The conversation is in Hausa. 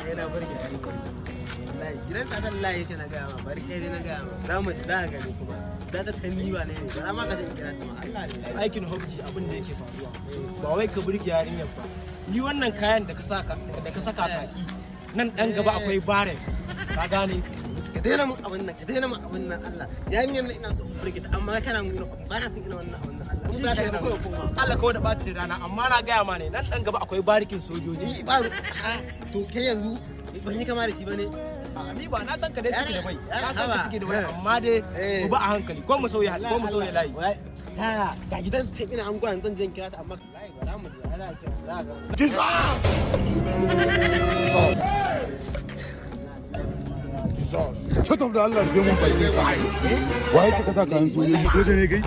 Yana burge yarinya. Wallahi gidan sa Allah yake, na gaya ma, bari kai dai na gaya ma. Za mu za ka gani kuma. Za ta san ni ba ne ne. Ba ma ka je kira ta ma. Allah ne. Aikin hobji, abin da yake faruwa, ba wai ka burge yarinyar ba. Ni wannan kayan da ka saka kaki nan, dan gaba akwai barrack, ka gane? Ka daina mun abin nan, ka daina mun abin nan Allah. Yarinyar nan ina so in burge ta, amma kana mun irin ba na son irin wannan abin nan Allah. Mun ba ka da kawai koma. Allah kawai da ɓacin rana, amma na gaya ma ne, nan dan gaba akwai barikin sojoji. Ni ba to kai yanzu ban yi kama da shi bane. A, ni ba na san ka dai ciki da bai, na san ka Haba. ciki da bai, amma dai mu ba a hankali ko mu sauya layi. Ya ga gidan sai ina an gwan zan je in kira ta, amma wallahi ba za mu je za a kira za ga. Shut up da Allah, rufe mun bakin ka. Waye ka sa kayan sojoji? Soja ne kai?